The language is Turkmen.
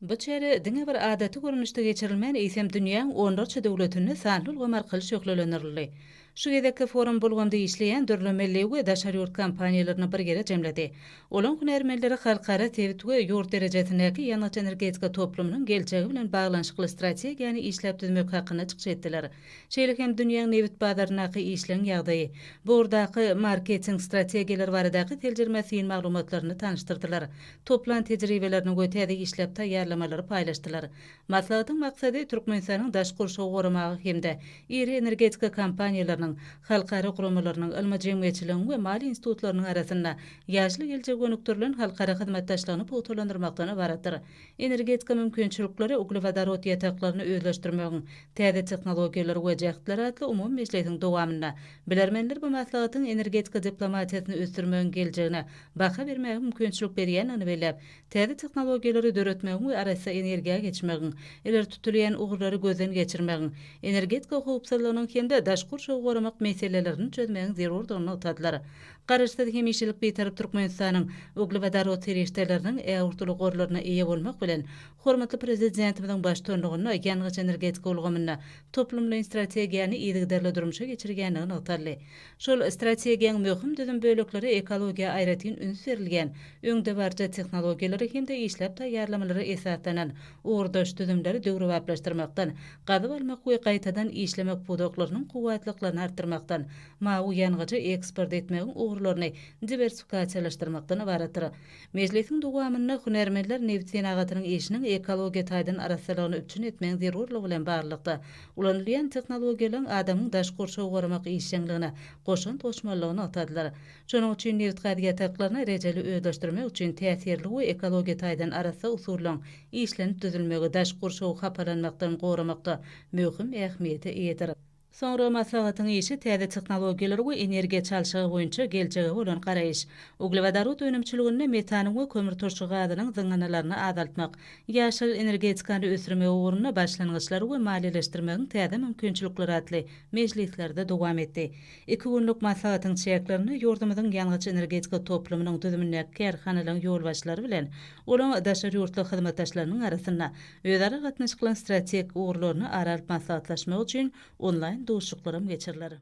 Bu çäre diňe bir adaty görnüşde geçirilmän, eýsem, dünýäň onlarça döwletinde sanly ulgam arkaly şöhlelendirildi. Şu gezekki forum bu ulgamda işleýän dürli milli we daşary ýurt kompaniýalaryny bir ýere jemledi. Olaň hünärmenleri halkara, sebit we ýurt derejesindäki ýangyç-energetika toplumynyň geljegi bilen baglanyşykly strategiýany işläp düzmek hakynda çykyş etdiler. Şeýle hem dünýäň nebit bazaryndaky işleň ýagdaýy, bu ugurdaky marketing strategiýalary baradaky seljerme syn maglumatlaryny tanyşdyrdylar. Toplan tejribelerini we täze işläp taýýarlamalary paýlaşdylar. Maslahatyň maksady Türkmenistanyň daşky gurşawy goramaga hem-de iri energetika kompaniýalarynyň, halkara guramalarynyň, ylmy jemgyýetçiligiň we maliýe institutlarynyň arasynda ýaşyl geljege gönükdirilen halkara hyzmatdaşlygyny pugtalandyrmakdan ybaratdyr. Energetika mümkinçilikleri uglewodorod ýataklaryny özleşdirmegiň täze tehnologiýalary we jähtleri atly umumy mejlisiň dowamynda bilermenler bu maslahatyň energetika diplomatiýasyny ösdürmegiň geljegine baha bermäge mümkinçilik berýändigini belläp, täze tehnologiýalary döretmegiň we arassa energiýa geçmegiň, ileri tutulýan ugurlary gözden geçirmegiň, energetika howpsuzlygynyň hem-de daşky gurşawy goramak meselelerini çözmegiň zerurdygyny nygtadylar. Garaşsyz, hemişelik Bitarap Türkmenistanyň uglewodorod serişdeleriniň ägirt uly gorlaryna eýe bolmak bilen, hormatly Prezidentimiziň baştutanlygynda ýangyç-energetika ulgamynda toplumlaýyn strategiýany yzygiderli durmuşa geçirýändigi nygtaldy. Şol strategiýanyň möhüm düzüm bölekleri ekologiýa aýratyn üns berilýän, öňdebaryjy tehnologiýalara hem-de işläp taýýarlamalara esaslanan ugurdaş düzümleri döwrebaplaşdyrmakdan, gazyp almak we gaýtadan işlemek pudaklarynyň kuwwatlyklaryny artdyrmakdan, mawy ýangyjy eksport etmegiň ugurlaryny diwersifikasiýalaşdyrmakdan ybaratdyr. Mejlisiň dowamynda hünärmenler nebit senagatynyň işiniň ekologiýa taýdan arassalygyny üpjün etmegiň zerurlygy bilen baglylykda, ulanylýan tehnologiýalaryň adamyň daşky gurşawy goramak işjeňligine goşant goşmalydygyny nygtadylar. Şonuň üçin nebitgaz ýataklaryny rejeli özleşdirmek üçin täsirli we ekologiýa taýdan arassa usullaryň işlenip düzülmegi daşky gurşawy hapalanmakdan goramakda möhüm ähmiýete eýedir. Soňra maslahatyň işi täze tehnologiýalar we energiýa çalşygy boýunça geljege bolan garaýyş, uglewodorod önümçiliginde metanyň we kömürturşy gazynyň zyňyndylaryny azaltmak, ýaşyl energetikany ösdürmek ugrunda başlangyçlar we maliýeleşdirmegiň täze mümkinçilikleri atly mejlislerde dowam etdi. Iki günlük maslahatyň çäklerinde ýurdumyzyň ýangyç-energetika toplumynyň düzümindäki kärhanalaryň ýolbaşçylary bilen olaryň daşary ýurtly hyzmatdaşlarynyň arasynda Özara gatnaşyklaryň strategik ugurlaryny ara alyp maslahatlaşmak üçin onlaýn duşuşyklaram geçiriler.